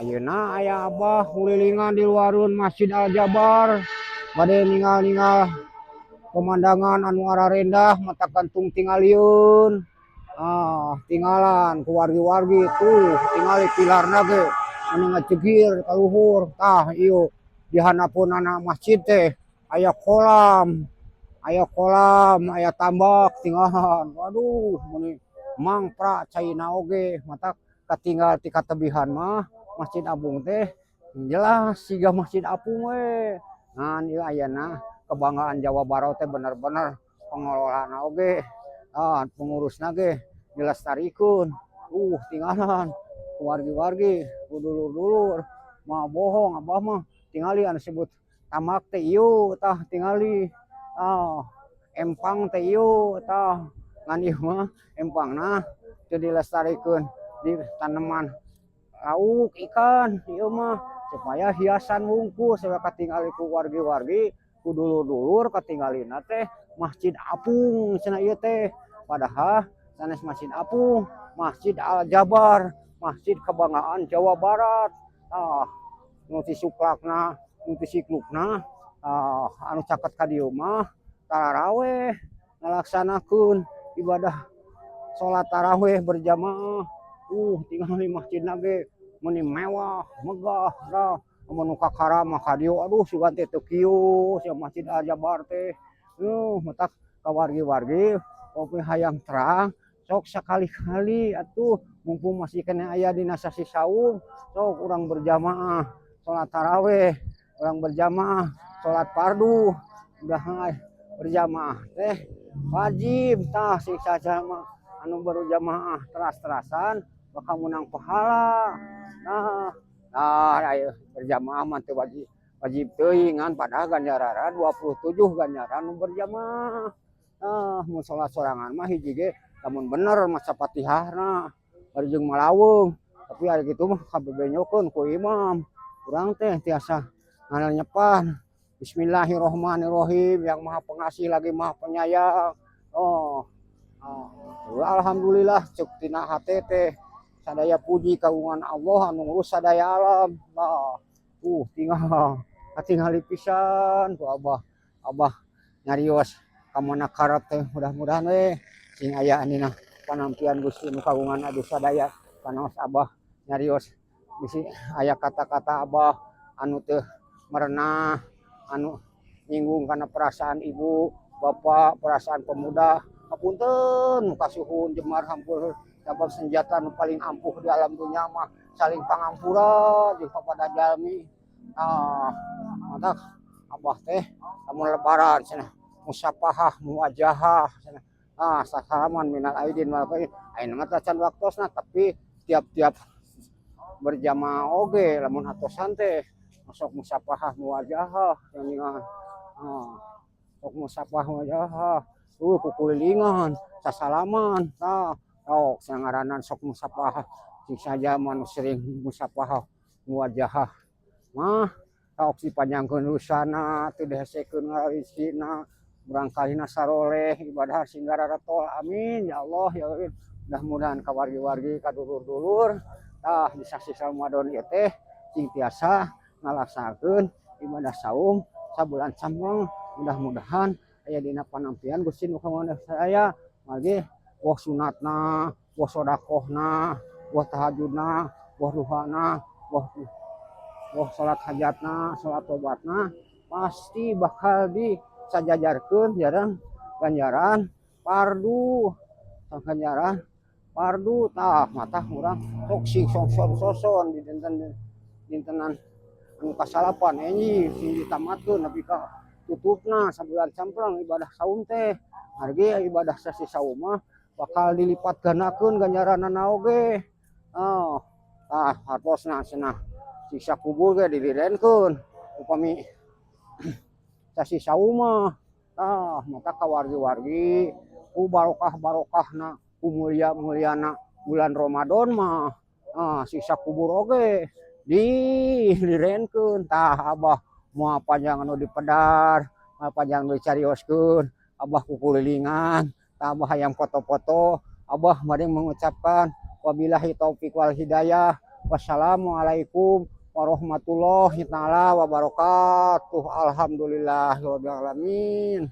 Ayeuna aya Abah ngulilingan di luareun Masjid Al Jabar, bade ningal-ningal pemandangan anu ararendah, matak gantung tingalieun. Ah, tinggalan ku wargi-wargi tuh, tingali pilarna ge anu ngajegir ka luhur. Tah, ieu di handapeunana masjid teh aya kolam, aya kolam, aya tambak tinggalan. Waduh, meuni mangpra caina oge, matak katinggal ti katebihan mah Masjid Apung teh jelas siga Masjid Apung we. Ngan ieu ayana kebanggaan Jawa Barat teh bener-bener pengelolana oge, ah, pengurusna ge dilestarikeun. Tinggalan wargi-wargi, ku dulur-dulur, moal bohong Abah mah, tingali anu disebut tambak teh ieu tah, tingali. Tah, empang teh ieu tah, ngan ieu mah empangna teu dilestarikeun di taneman lauk ikan ieu mah, supaya hiasan wungkul, supaya katingali ku wargi-wargi, ku dulur-dulur, katinggalina teh Masjid Apung cenah ieu teh. Padahal sanes Masjid Apung, Masjid Al Jabar, masjid kebanggaan Jawa Barat. Tah, nu ti suklakna, nu ti siklukna, tah anu caket ka dieu mah taraweh, ngalaksanakeun ibadah salat taraweh berjamaah. Tingali masjidna ge meuni mewah, megah tah. Amun nu kakara mah ka dieu, aduh, sugan teh teu kieu sia Masjid Al Jabar teh. Matak ka wargi-wargi upami hayang terang sok sakali-kali atuh, mumpung masih keneh aya dina sasih saum, sok urang berjamaah salat taraweh, urang berjamaah salat fardu. Udah berjamaah teh wajib tah, siksa jalma anu berjamaah teras-terasan bakal menang pahala. Nah, nah, ayo berjamaah mah teu wajib wajib teuing, ngan padahal ganjaranna 27 ganjaran nu berjamaah. Ah, mun salat sorangan mah hiji ge lamun bener maca Fatihahna bari jeung malaweng, tapi ari kitu mah kabebenyokeun ku imam. Urang teh tiasa ngalenyepan Bismillahirrahmanirrahim, yang Maha Pengasih lagi Maha Penyayang. Oh, oh. Alhamdulillah, cek tina hate teh, sadaya puji kagungan Allah anu ngurus sadaya alam. Nah, tinggal katingali pisan ku Abah. Abah nyarios ka mana karep teh, mudah-mudahan we sing aya dina panampian Gusti nu kagungan adu sadaya. Kanaos Abah nyarios, bisi aya kata-kata Abah anu teu merenah, anu nyinggung kana perasaan ibu, bapak, perasaan pemuda. Hapunten, kasuhun jemar hampur, sabab senjata nu paling ampuh di alam dunia mah saling pangampura jeung papada jalmi. Ah, matak Abah teh lamun Lebaran cenah musapahah muwajahah cenah. Ah, salaman minal aidin wal faizin. Ayeuna mah can waktosna, tapi tiap-tiap berjamaah oge lamun atosan teh sok musapahah muwajahah geuningan. Ah, sok musapah muwajahah. Kukulilingan, sasalaman. Tah, sok sangaranan sok musapahah sing saja mah nu sering musapahah muwajahah mah sok dipanjangkeun usana, teu dihesekeun ngarisina, murangkalihna saroleh, ibadah sing gararetol, amin ya Allah ya Rabbi. Mudah-mudahan ka wargi-wargi, ka dulur-dulur, tah di sasih Ramadan ieu teh sing tiasa ngalaksanakeun ibadah saum sabulan sampleng, mudah-mudahan aya dina panampian Gusti nu kagungan sadaya. Margi boh sunatna, boh sodakohna, boh tahajudna, boh duhana, boh boh salat hajatna, salat tobatna, pasti bakal disajajarkeun jarang ganjaran fardu, ganjaran fardu. Tah, matak urang sok sing soson-soson di dinten dintenan anu kasalapan enjing sing ditamatkeun nepi ka tutupna sabulan sampleng ibadah saum teh. Margi ibadah sasih saum mah bakal dilipat gandakeun ganjaranana oge. Oh, tah hartosna cenah siksa kubur ge dilirenkeun upami sasih saum mah. Tah, matak ka wargi-wargi, ku barokah-barokahna, ku mulia-muliana bulan Ramadan mah, ah, siksa kubur oge dilirenkeun. Tah, Abah moal panjang anu dipedar, moal panjang nu dicarioskeun, Abah kukulilingan, tah Abah hayang foto-foto, Abah bade mengucapkan wabillahi taufik wal hidayah. Wassalamualaikum warahmatullahi taala wabarakatuh. Alhamdulillahirabbil alamin.